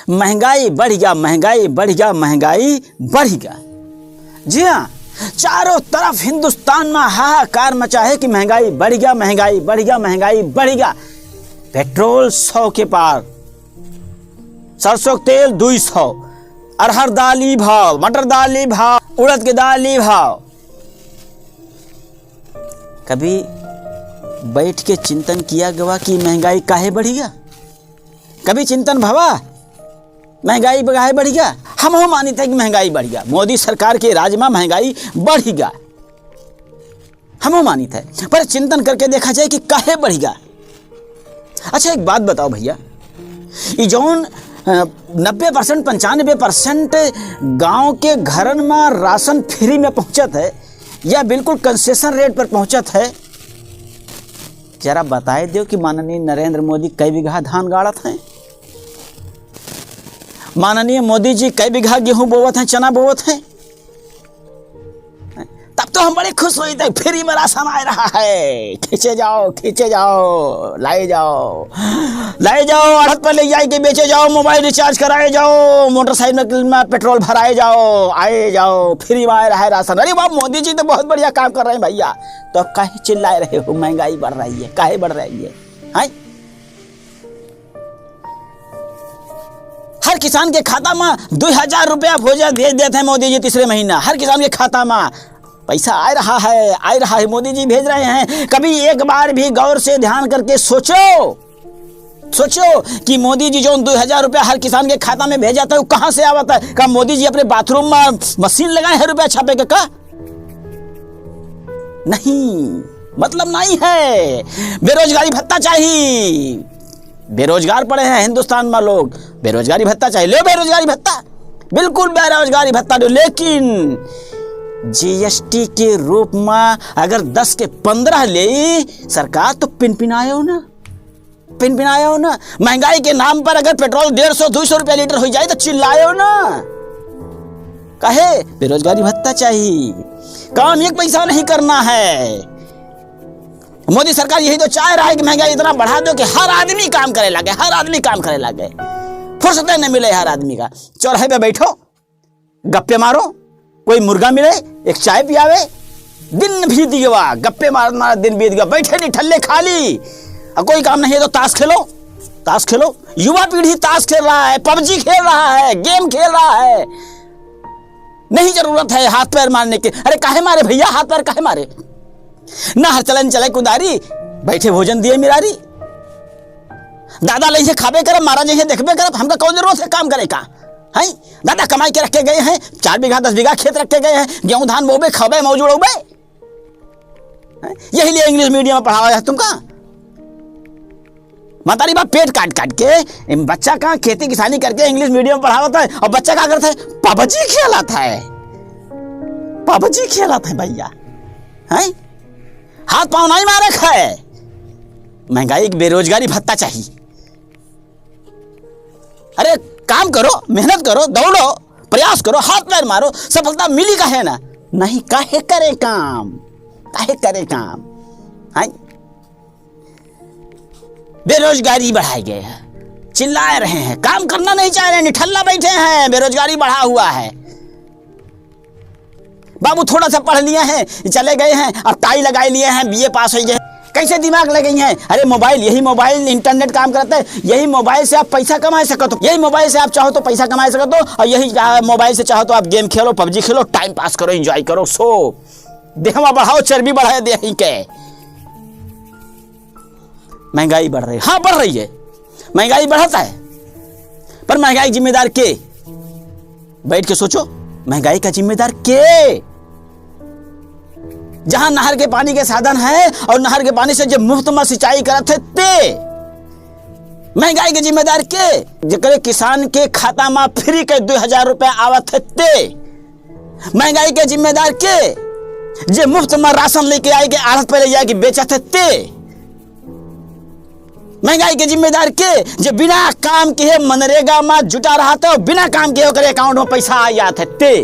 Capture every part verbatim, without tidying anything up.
महंगाई बढ़िगा, महंगाई बढ़िगा, महंगाई बढ़िगा। जी हाँ, चारों तरफ हिंदुस्तान मा हाहाकार मचा है कि महंगाई बढ़िगा, महंगाई बढ़िगा, महंगाई बढ़िगा। पेट्रोल सौ के पार, सरसों के तेल दुई सौ, अरहर दाल ई भाव, मटर दाल ई भाव, उड़द के दाल ई भाव। कभी बैठ के चिंतन किया गवा कि महंगाई काहे बढ़िगा? कभी चिंतन भवा महंगाई काहे बढ़िगा? हमहू मानित है कि महंगाई बढ़िगा, मोदी सरकार के राज मा महंगाई बढ़िगा, हमहू मानित है, पर चिंतन करके देखा जाए कि काहे बढ़िगा। अच्छा, एक बात बताओ भैया, ई जौन, अ, नब्बे परसेंट, पंचानबे परसेंट गांव के घरन मा राशन फ्री में पहुंचत है या बिल्कुल कंसेशन रेट पर पहुंचत है, जरा बताए देव कि माननीय नरेंद्र मोदी कई बीघा धान गाड़त हैं? माननीय मोदी जी कई बीघा गेहूं बोवत हैं, चना बोवत हैं? तब तो हम बड़े खुश होइत है, फ्री में राशन आए रहा है, खींचे जाओ, खींचे जाओ, लाए जाओ, लाए जाओ, अड़हत पर ले जाए के बेचे जाओ, मोबाइल रिचार्ज कराए जाओ, मोटरसाइकिल में पेट्रोल भराए जाओ, आए जाओ, फ्री में आए रहा है राशन। अरे वाह, मोदी जी तो बहुत बढ़िया काम कर रहे हैं भैया। तो अब काहे चिल्लाए रहे हो, महंगाई बढ़ रही है, काहे बढ़ रही है, हैं? हर किसान के खाता मा दुई हजार रुपया भोजन भेज देत हैं मोदी जी तीसरे महीना। हर किसान के खाता मा पैसा आए रहा है, आए रहा है, मोदी जी भेज रहे हैं। कभी एक बार भी गौर से ध्यान करके सोचो, सोचो कि मोदी जी जौन दुई हजार रुपया हर किसान के खाता में भेजत है, वो कहाँ से आवत है? का मोदी जी अपने बाथरूम मा मशीन लगाए हैं रुपया छापे के का? नहीं, मतलब नहीं है। बेरोजगारी भत्ता चाहिए। बेरोजगार पड़े हैं हिंदुस्तान मा लोग, बेरोजगारी भत्ता चाहिए, लेव बेरोजगारी भत्ता, बिल्कुल बेरोजगारी भत्ता दो, लेकिन जीएसटी के रूप मा अगर दस के पन्द्रह लेई सरकार तो पिनपिनायो ना, पिनपिनायो ना। महंगाई के नाम पर अगर पेट्रोल डेढ़ सौ, दुई सौ रुपया लीटर होइ जाए तो चिल्लायो ना। काहे? बेरोजगारी भत्ता चाहिए, काम एक पैसा नहीं करना है। मोदी सरकार यही तो चाह रहा है कि महंगाई इतना बढ़ा दो कि हर आदमी काम करे लागे, हर आदमी काम करे लागे, फुर्सत न मिले हर आदमी का। चौराहे पे बैठो, गप्पे मारो, कोई मुर्गा मिले, एक चाय पियावे, दिन बीत गवा, गप्पे मारत मारत दिन बीत गवा, बैठे निठल्ले खाली, और कोई काम नहीं है तो ताश खेलो, ताश खेलो। युवा पीढ़ी ताश खेल रहा है, पबजी खेल रहा है, गेम खेल रहा है, नहीं जरूरत है हाथ पैर मारने के। अरे काहे मारे भैया, हाथ पैर काहे मारे? नहर चलन चले कुदारी, बैठे भोजन दिए मिरारी। दादा लइहे खाबे करब, महाराज जइहे देखबे करब, हमका कौन जरूरत है काम करे का? हैं? दादा कमाई के रख के गए हैं, चार बीघा दस बीघा खेत रख के गए हैं, गेहूं धान बोबे, खाबे, मौज उड़ाबे। हैं? यही लिए इंग्लिश मीडियम में पढ़ावा है तुमका। मतारी बाप पेट काट काट के, बच्चा का खेती किसानी करके इंग्लिश मीडियम में पढ़ावत है, और बच्चा का करत है? पबजी खेलत है, पबजी खेलत है भैया, हैं? हाथ पाँव नहीं मारे है। महंगाई के बेरोजगारी भत्ता चाहिए। अरे काम करो, मेहनत करो, दौड़ो, प्रयास करो, हाथ पैर मारो, सफलता मिली काहे ना? नहीं, काहे करे काम, काहे करे काम, हैं? बेरोजगारी बढ़ाए गए हैं, चिल्ला रहे हैं, काम करना नहीं चाह रहे हैं, निठल्ला बैठे हैं, बेरोजगारी बढ़ा हुआ है। बाबू थोड़ा सा पढ़ लिए हैं, चले गए हैं, अब टाई लगाए लिए हैं, बीए पास हो गए। कैसे दिमाग लगाई हैं? अरे मोबाइल, यही मोबाइल इंटरनेट काम करता है, यही मोबाइल से आप पैसा कमा सकत हो, यही मोबाइल से आप चाहो तो पैसा कमा सकत हो, और यही, आ, मोबाइल से चाहो तो आप गेम खेलो, पबजी खेलो, टाइम पास करो, एंजॉय करो, सो देहवा बढ़ाओ, चर्बी बढ़ाए देही के। महंगाई बढ़ रही है, हाँ बढ़ रही है, महंगाई बढ़ता है, पर महंगाई जिम्मेदार के? बैठ के सोचो, महंगाई का जिम्मेदार के? जहां नहर के पानी के साधन है और नहर के पानी से जे मुफ्त में सिंचाई करत है ते, महंगाई के जिम्मेदार के? जेकरे किसान के खाता में फ्री के दो हजार रुपया आवत है ते, महंगाई के जिम्मेदार के? जे मुफ्त में राशन लेके आए के आढ़त पे ले जाए के बेचत है ते, महंगाई के जिम्मेदार के? जे बिना काम किहे मनरेगा में जुटा रहत है और बिना काम किहे ओकरे अकाउंट में पैसा आ जात है ते।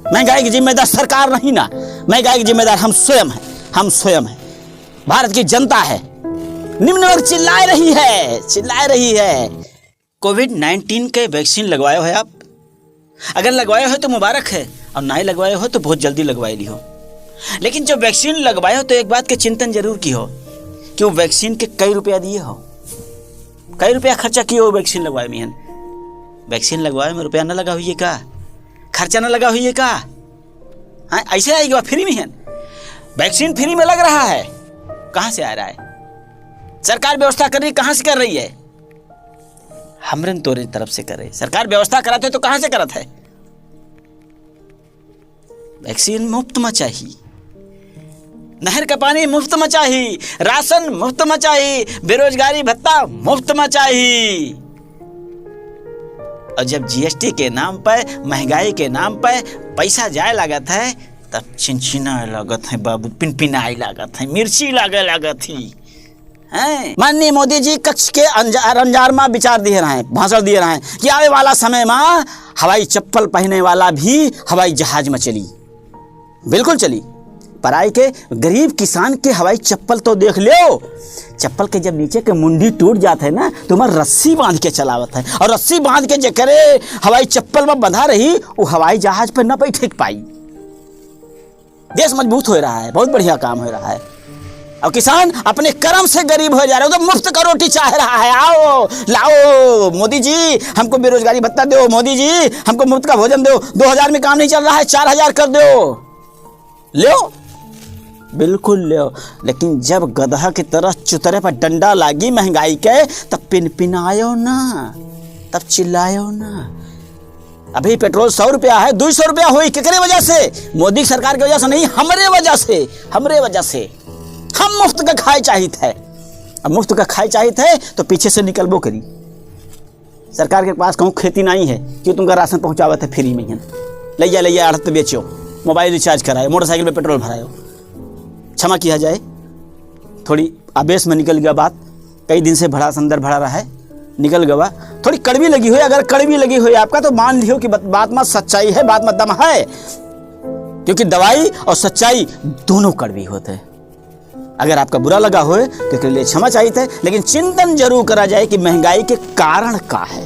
महंगाई के जिम्मेदार सरकार नहीं ना, महंगाई के जिम्मेदार हम स्वयं हैं, हम स्वयं हैं, भारत की जनता है। निम्न वर्ग चिल्ला रही है, चिल्ला रही है। कोविड नाइनटीन के वैक्सीन लगवायो है आप? अगर लगवायो है तो मुबारक है, और नाहीं लगवायो हो तो बहुत जल्दी लगवाए लिहो। लेकिन जब वैक्सीन लगवायो तो एक बात के चिंतन जरूर किहो कि वो वैक्सीन के कई रुपया दिए हो, कई रुपया खर्चा किए हो वैक्सीन लगवाए में। वैक्सीन लगवाए में रुपया न लगा हुई है का? खर्चा न लगा हुई है का? हाँ, ऐसे आएगी बात, फ्री में है। वैक्सीन फ्री में लग रहा है, कहाँ से आ रहा है? सरकार व्यवस्था कर रही, कहाँ से कर रही है? हमरे न तोरे तरफ से करे। सरकार व्यवस्था कराते तो कहाँ से करत है? वैक्सीन मुफ्त में चाही, नहर का पानी मुफ्त में चाही, राशन मुफ्त में चाही, बेरोजगारी भत्ता मुफ्त में चाही। और जब जीएसटी के नाम पे, महंगाई के नाम पे पैसा जाए लागत है, तब चिनचिनाए लागत है बाबू, पिनपिनाए लागत है, मिर्ची लागे लागत है। हैं? माननीय मोदी जी कच्छ के अंजार, अंजार मा विचार दिए रहे हैं, भाषण दिए रहे हैं कि आवे वाला समय मा हवाई चप्पल पहने वाला भी हवाई जहाज मा चली। बिल्कुल चली। पर आए के गरीब किसान के हवाई चप्पल तो देख लो। चप्पल के जब नीचे के मुंडी टूट जात है ना, तो ओमा रस्सी बांध के चलावत है। और रस्सी बांध के जेकरे हवाई चप्पल मा बंधा रही, वो हवाई जहाज पे न बैठे के पाई। देश मजबूत हो रहा है, बहुत बढ़िया काम हो रहा है। और किसान अपने कर्म से गरीब हो जा रहा है, वो तो मुफ्त का रोटी चाह रहा है। आओ, लाओ, मोदी जी, हमको बेरोजगारी भत्ता दो, मोदी जी, हमको मुफ्त का भोजन दो, दो हजार में काम नहीं चल रहा है, चार हजार कर दो। लो, बिल्कुल लो। लेकिन जब गदहा की तरह चुतरे पर डंडा लागी महंगाई के, तब पिनपिनायो ना, तब चिल्लायो ना। अभी पेट्रोल सौ रुपया है, दुई सौ रुपया होई, केकरे वजह से? मोदी सरकार के वजह से नहीं, हमरे वजह से, हमरे वजह से। हम मुफ्त का खाए चाहित है। अब मुफ्त का खाए चाहित है, तो पीछे से निकलबो करी। सरकार के पास कहूँ खेती नहीं है, क्यों तुमका राशन पहुँचावत है फ्री में? ले जा, ले जा, आढ़त पे बेचो, मोबाइल रिचार्ज करायो, मोटरसाइकिल पे पेट्रोल भरायो। क्षमा किया जाए, थोड़ी आवेश में निकल गया बात, कई दिन से भड़ा, अंदर भड़ा रहा है, निकल गवा। थोड़ी कड़वी लगी हो, अगर कड़वी लगी हो आपका, तो मान लियो कि बत-, बात मा सच्चाई है, बात मा दम है, क्योंकि दवाई और सच्चाई दोनों कड़वी होत है। अगर आपका बुरा लगा होए, तो एकरे लिए क्षमा चाहित है, लेकिन चिंतन जरूर करा जाए कि महंगाई के कारण का है।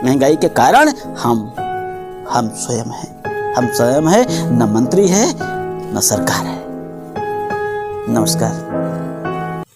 महंगाई के कारण हम, हम स्वयं हैं, हम स्वयं हैं, न मंत्री है, न सरकार है। नमस्कार।